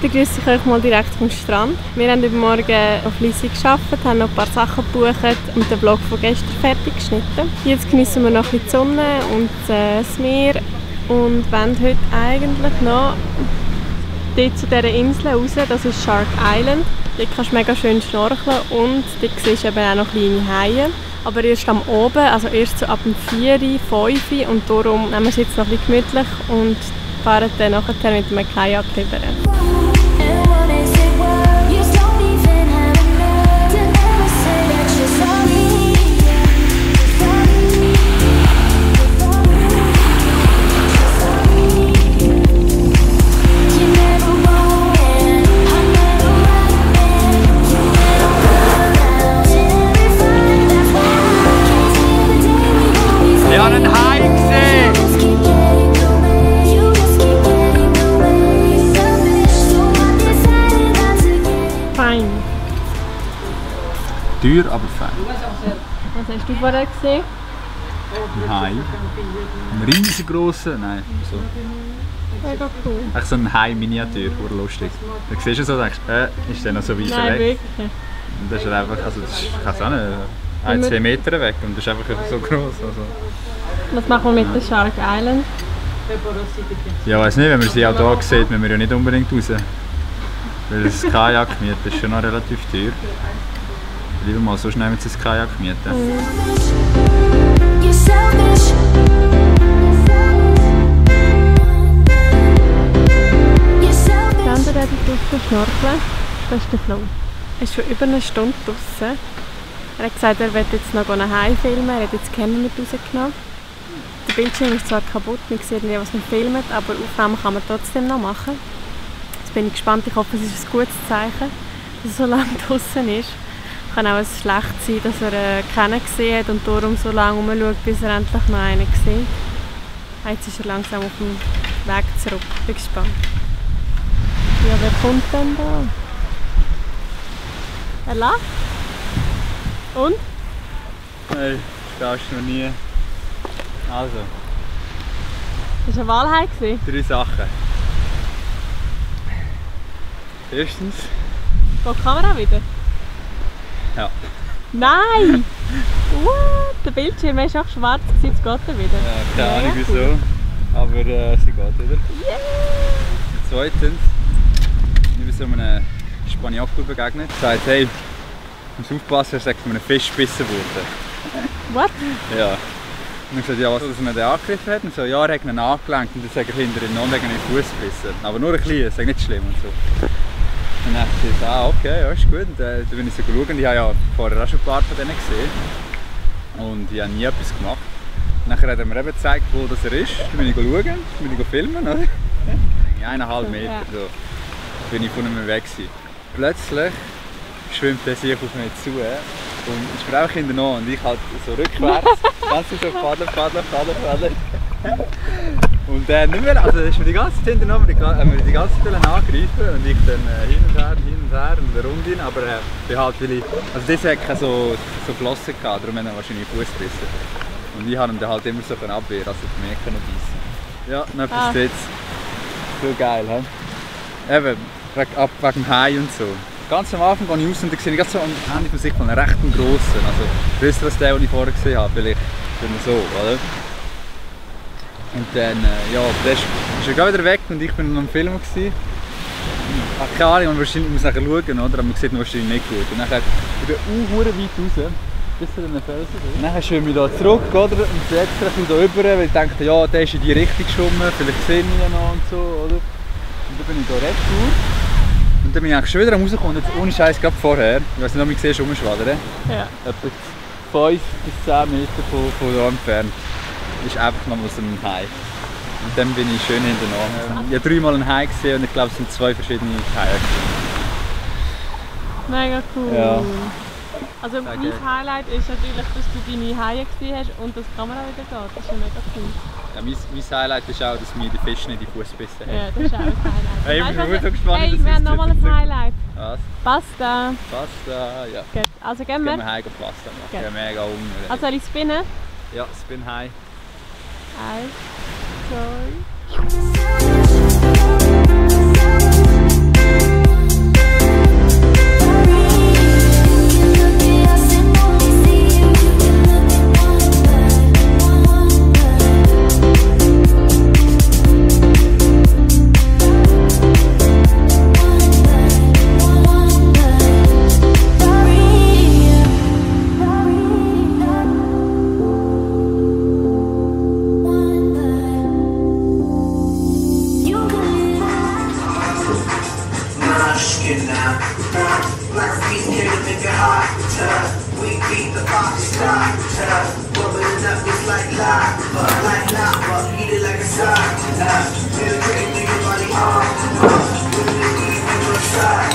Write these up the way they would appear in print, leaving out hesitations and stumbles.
begrüße ich euch mal direkt vom Strand. Wir haben heute Morgen auf Lisi gearbeitet, haben noch ein paar Sachen gebucht und den Vlog von gestern fertig geschnitten. Jetzt genießen wir noch ein bisschen die Sonne und das Meer und wollen heute eigentlich noch dort zu dieser Insel raus. Das ist Shark Island. Dort kannst du mega schön schnorcheln und dort siehst du eben auch noch kleine Haie. Aber erst am Oben, also erst so ab dem 4, 5 und darum nehmen wir es jetzt noch ein bisschen gemütlich und fahren dann nachher mit einem Kajak rüber. Ich habe einen Hai gesehen! Fein. Teuer, aber fein. Was hast du vorher gesehen? Ein Hai. Ein riesengroßer, nein, so. Mega cool. Echt so ein Hai-Miniatur, lustig. Da siehst du so, denkst ist der noch so weit Nein, weg? wirklich. Und das ist einfach, also das ist, ich weiß auch nicht, 1-2 Meter weg und das ist einfach so groß. Also. Was machen wir mit der Shark Island? Ja, weiß nicht, wenn man sie auch hier sieht, müssen wir ja nicht unbedingt raus. Weil das Kajak mieten ist schon noch relativ teuer. Lieber mal so schnell mit das Kajak mieten. Die anderen haben draussen schnorcheln. Das ist der Flo. Er ist schon über eine Stunde draussen. Er hat gesagt, er will jetzt noch einen Hai filmen. Er hat jetzt die Kamera mit rausgenommen. Der Bildschirm ist zwar kaputt, man sieht nicht, was man filmt, aber Aufnahmen kann man trotzdem noch machen. Jetzt bin ich gespannt, ich hoffe, es ist ein gutes Zeichen, dass er so lange draussen ist. Es kann auch schlecht sein, dass er keinen gesehen hat und darum so lange rumschaut, bis er endlich noch einen sieht. Jetzt ist er langsam auf dem Weg zurück. Ich bin gespannt. Ja, wer kommt denn da? Er lacht. Und? Hey, das ist noch nie. Also. Das war ein Walhai. 3 Sachen. Erstens. Geht die Kamera wieder? Ja. Nein! What? Der Bildschirm ist auch schwarz, jetzt geht er wieder. Ja, keine Ahnung wieso. Aber sie geht wieder. Yeah. Zweitens. Ich bin so einem Spaniocco begegnet. Er sagt, hey, du musst aufpassen, er sagt, mir ein Fisch gebissen wurde. What? Ja. Und ich sagte, ja, was, dass er ihn angegriffen hat? Und so, ja, er hat ihn angelenkt und dann sagt er hinter ihm noch wegen den Fuß gebissen. Aber nur ein bisschen, das ist nicht schlimm und so. Und dann dachte ich, okay, ja, ist gut. Und dann bin ich so geschaut und ich habe ja vorher auch schon ein paar von denen gesehen. Und ich habe nie etwas gemacht. Und dann hat er mir eben gezeigt, wo das er ist. Dann bin ich schauen, bin ich filmen, oder? 1,5 Meter, so. Bin ich von ihm weg gewesen. Plötzlich schwimmt er sich auf mich zu. Und ich bin einfach hinterher und ich halt so rückwärts, ganz so paddeln. Und nicht mehr, also ist mir die ganze Zeit hinterher, die ganze Zeit angreifen und ich dann hin und her und eine Runde hin, aber halt, weil ich, also das hat keine so Flossen gehabt, darum hat er wahrscheinlich den Fuß gebissen. Und ich habe ihn dann halt immer so abwehren, also für mich können beißen. Ja, dann etwas jetzt. So geil, he? Eben, wegen dem Hai und so. Ganz am Anfang gehe ich raus und dann sehe ich so am Ende von sich einen recht grossen, also grösser als den ich vorher gesehen habe, vielleicht so, oder? Und dann, ja, der ist er gerade wieder weg und ich bin noch am Film gewesen. Keine Ahnung, man muss nachher schauen, oder? Aber man sieht ihn wahrscheinlich nicht gut. Und dann ich bin weit raus, bis zu den Felsen. Und dann schwimme ich da zurück, oder? Und jetzt ein da rüber, weil ich dachte, ja, der ist in die Richtung geschwommen, vielleicht sehe ich ihn noch und so, oder? Und dann bin ich da retour. Und dann bin ich eigentlich schon wieder rausgekommen, jetzt ohne Scheiß gerade vorher. Ich weiß nicht, ob du mich siehst, rumschwadern. Ja. Etwa 5 bis 10 Meter von hier entfernt. Ist einfach noch so ein Hai. Und dann bin ich schön hinterher. Ich habe 3-mal einen Hai gesehen und ich glaube, es sind 2 verschiedene Haie. Mega cool. Ja. Also mein Highlight ist natürlich, dass du deine Haie gesehen hast und dass die Kamera wieder geht. Das ist ja mega cool. Ja, mein Highlight ist auch, dass mir die Fische nicht in den Fuß gebissen haben. Ja, das ist auch ein Highlight. Hey, ich bin so gespannt, hey, wir haben nochmal ein Highlight. Was? Pasta. Pasta, ja. Gut. Also gehen wir. Gehen wir heim Pasta machen. Gut. Ich habe mega Hunger. Also soll ich spinnen? Ja, Spin High. 1, 2. We beat the box stop. Bubbling up just like lava, eat it like a sock. Feel great through your body, we need you inside.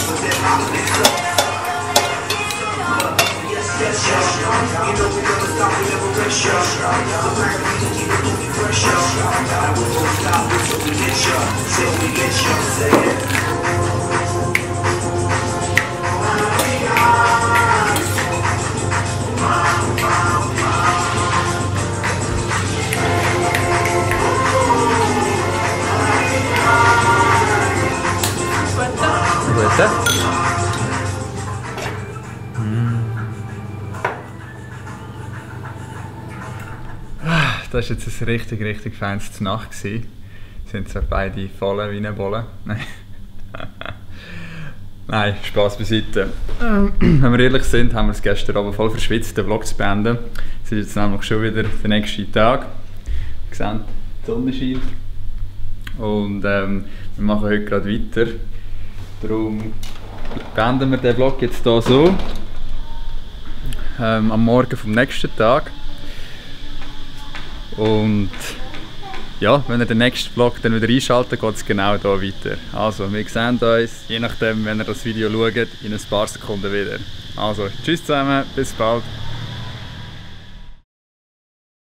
With that mouth mixed up. Yes, you know we never stop, we never rest, yo. So back up, we can keep it moving fresh, yo. Now we won't stop until we get you. Till we get you, say it. Gute. Das war jetzt ein richtig feines Nacht. Sind zwar beide voll wie eine Bolle. Nein. Nein, Spaß beiseite. Wenn wir ehrlich sind, haben wir es gestern Abend voll verschwitzt, den Vlog zu beenden. Es ist jetzt nämlich schon wieder der nächste Tag. Ihr seht, die Sonne scheint. Und wir machen heute gerade weiter. Darum beenden wir den Vlog jetzt hier so. Am Morgen vom nächsten Tag. Und ja, wenn ihr den nächsten Vlog dann wieder einschaltet, geht es genau hier weiter. Also, wir sehen uns, je nachdem, wenn ihr das Video schaut, in ein paar Sekunden wieder. Also, tschüss zusammen, bis bald.